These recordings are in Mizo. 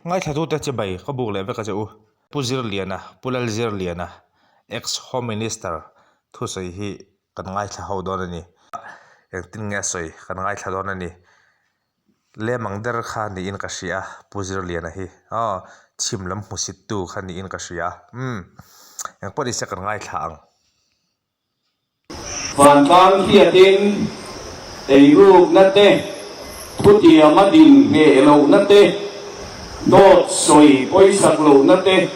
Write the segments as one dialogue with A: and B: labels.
A: Ngaithlatute chibai ka buk leh vek a che u. Pu Zirliana, Pu Lalzirliana, Ex Home Minister thusawi hi kan ngaithla ho dawn a ni. Engtin nge a sawi kan ngaithla dawn a ni. Lem ang der kha niin ka hria a, Pu Zirliana hi. Aw, chhim lam hmusittu kha niin ka hria a. Umm, engpawh nise kan ngaithla ang.
B: Vantlang hriatin eirukna te, thutiama din ngheh lohna te, dawt sawi pawisak lohna te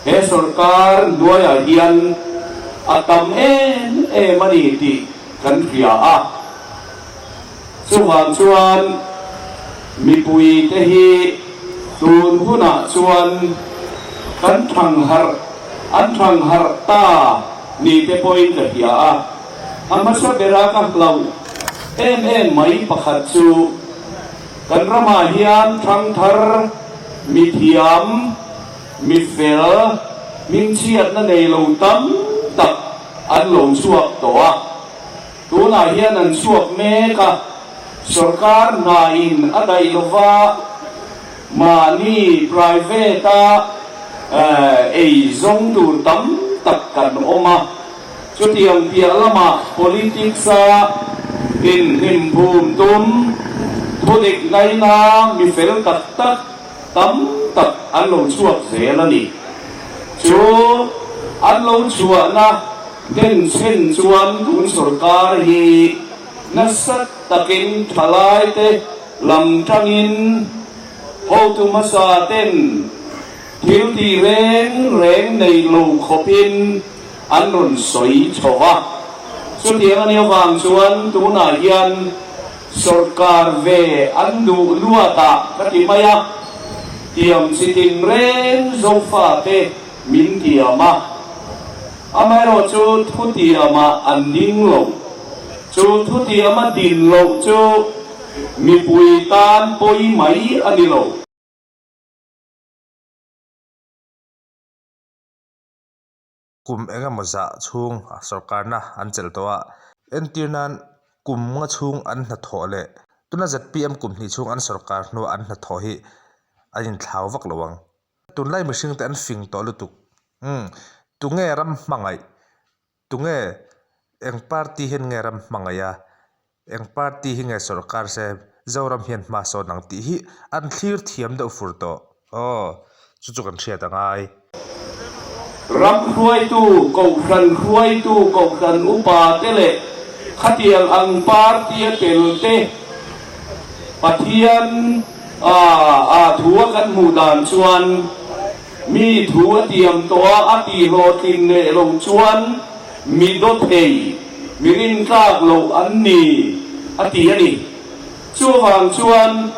B: he sorkar hnuaiah hian a tam em em a ni tih kan hria a. Chuvang chuan mipuite hi tun hunah chuan kan thangharh an thangharh ta ni te pawhin ka hria a. A hmasa bera ka hlauh em em mai pakhat chu kan ramah hian thangthar mithiam, mifel, hmingchhiatna nei lo tam tak an lo chhuak tawh a. Tunah hian an chhuak mek a, sorkar hna in a daih lova, mahni private a ei zawng tur tam tak kan awm a. Chutiang piah lamah politics a inhnim phum tum, thudik ngaina mi fel tak tak tam tak an lo chhuak zel a ni. Chu an lo chhuahna denchhen chuan tun sorkar hi nasa takin thalaite lam tangin hotu hmasa ten thil ti reng reng nei lo khawpin an rawn sawi chho va. Chutiang a nih avang chuan tunah hian Sorkar ve an duh luatah ka ti mai a, tiam chi tin reng Zofate min tiam a. Amaherawh chu thutiamah an ding lo. Chu thutiama din loh chu mipui tan pawi mai a ni lo.
A: Kum eng emaw zah chhung sorkarna an chelh tawh a, entir nan kum nga chhung an hnathawh leh tuna zpm kum hnih chhung an sorkar hnuah an hnathawh hi a inthlau vak lo ang. Tunlai mihring te an fing tawh lutuk. Umm tunge ram hmangaih? Tunge eng party hian nge ram hmangaih a? Eng party hi nge sorkar se Zoram hian hma sawn ang tih hi an thlir thiam deuh fur tawh. Aw, chu chu kan hriat a ngai.
B: Ram hruaitu, Kohhran hruaitu, Kohhran upa te leh khatiang ang party a tel te Pathian a thu a kan hmuh dan chuan mi thu a tiam tawh a, a tihhlawhtlin leh lo chuan Mi dawthei, mi rintlak loh an ni, a ti a ni. Chuvang chuan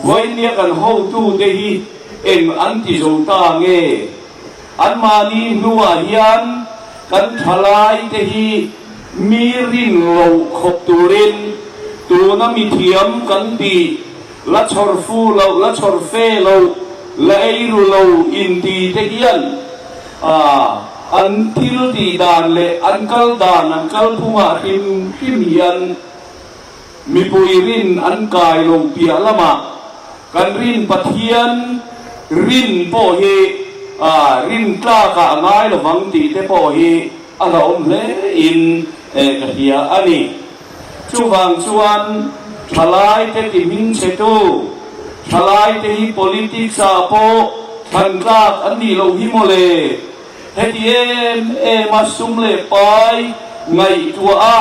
B: vawinia kan hotute hi eng an ti zo ta nge? Anmahni hnuah hian kan thalaite hi mi rin loh khawp turin tuna mithiam kan tih la chhawr fu loh, la chhawr fe loh, la ei ru lo inti te hian an thil tih dan leh an kal dan, an kal phungah hrim hrim hian mipui rin an kai lo piah lamah kan rin Pathian rin pawh hi rin tlakah a ngai lovang tih te pawh hi a hlauhawm hle in ka hria a ni. Chuvang chuan thalaite ti hmingchhetu, thalaite hi politics ah pawh thlan tlak an nih loh hi mawle. Heti em em a sum leh pai ngaihtuah a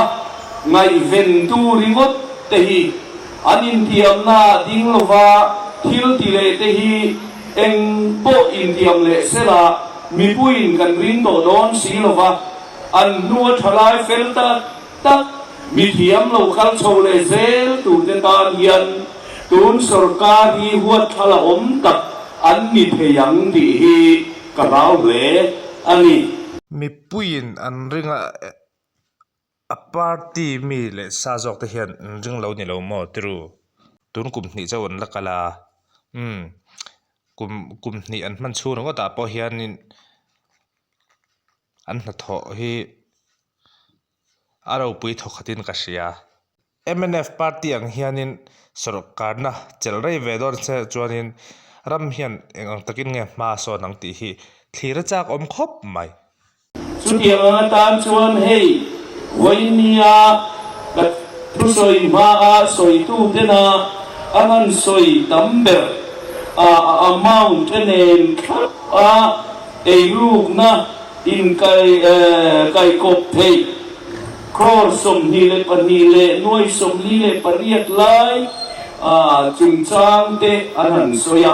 B: ngaihventu ringawt te hi an intiamna ah ding lova thil ti leh te hi eng pawh intiam leh sela mipuiin kan ring tawh dawn si lova an hnua thalai fel tak tak mithiam lo kal chho leh zel turte tan hian tun sorkar hi huatthlala awm tak an ni thei ang tih hi ka hlau hle a ni.
A: Mipuiin an ring a, a party mi leh sa zawk te hian an ring lo ni lo maw tiru? Tun kum hnih chauh an la kal a, umm kum kum hnih an hman chhung ringawtah pawh hianin an hnathawh hi. a ropui thawkhatin ka hria. Mnf party ang hianin sawrkarna chelh rei ve dawn se chuanin ram hian eng ang takin nge hma a sawn ang tih hi thlir a chak awm khawp mai.
B: Chutiang ang atan chuan hei vawinia ka thusawi hmaa sawitu tena an han sawi tam ber a a amount te nen thlap a eirukna inkai kaikawp theih Crore 22 leh nuai 48 lai chungchang te an han sawi a,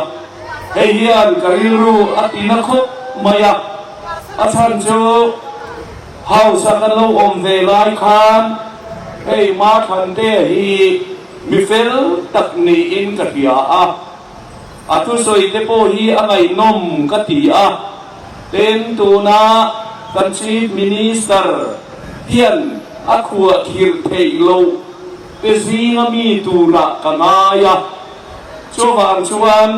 B: hei hian ka rilru a ti na khawp mai a, a chhan chu House a kan lo awm ve lai khan hei Mathlantea hi mi fel tak niin ka hria a, a thusawi te pawh hi a ngaihnawm ka ti a. Tin, tuna kan Chief Minister hian a khuah khirh theih loh te zinga mi turah ka ngai a, chuvang chuan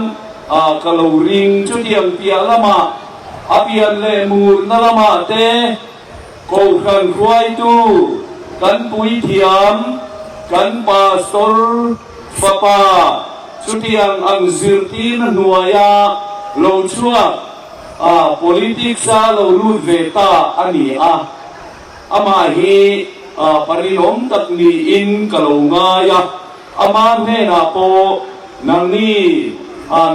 B: ka lo ring chutiang piah lamah a pian leh murna lamah te Kohhran hruaitu kan puithiam, kan pastor fapa chutiang ang zirtirna hnuaia lo chhuak a politics a lo lut ve ta a ni a. Amah hi parilawm tak niin ka lo ngai a, ama hnenah pawh nangni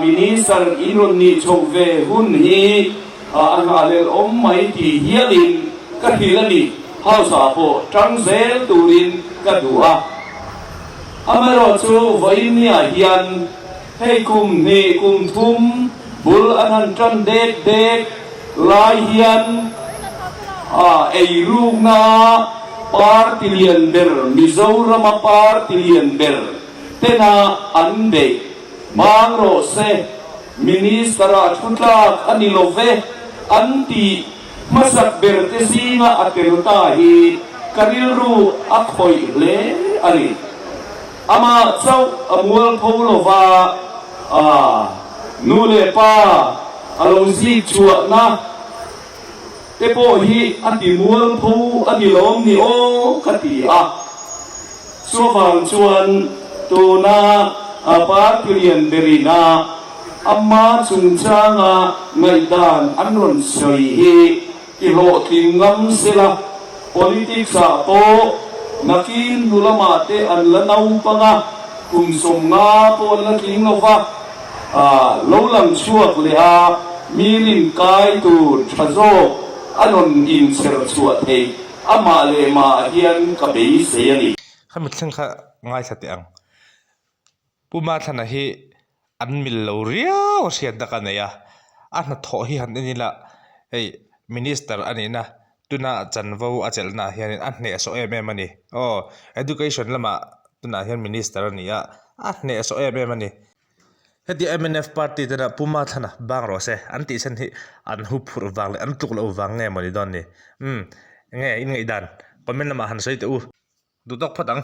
B: minister in rawn nih chhoh ve hun hi A nghalel awm mai tih hialin ka hrilh a ni. House-ah pawh tang zel turin ka duh a. Amaherawhchu vawiinniah hian hei kum hnih kum thum bul an han tan dek dek lai hian a eirukna party lian ber Mizorama party lian ber tena an beih Hmang rawh se, Minister-ah thu tlak a ni lo ve, an tih hmasak ber te zinga a tel ta hi ka rilru a khawih hle a ni. Amah chauh a mualpho lo va, a nu leh pa a lo zik chhuahna te pawh hi a ti mualpho a ni lawm ni aw ka ti a. Chuvang chuan tuna party lian berin a ama chungchanga ngaihdan an rawn sawi hi ti hlawhtling ngam sela, politics ah pawh nakin hnu lamah te an la naupang a, kum 50 pawh an la tling lo va, lo lang chhuak leh a mirin kai tur tha zawk a rawn inchher chhuah theih. Amah leh mah hian ka beisei a ni.
A: Kha mithleng kha ngaithla teh ang. Pu Mathlana hi an mil lo riau a hriat na ka nei a, a hnathawh hi han en ila hei minister a nihna tuna chanvo a chelhna ah hianin a hnehsawh em em a ni. Aw education lamah tunah hian minister a ni a, a hnehsawh em em a ni. Heti mnf party tena Pu Mathlana bang rawh se an tih chhan hi an hu phurh vang leh an tluk loh vang nge mawni dawn ni? Umm enge in ngaihdan comment lamah han sawi teh u. Duh tawk phawt ang.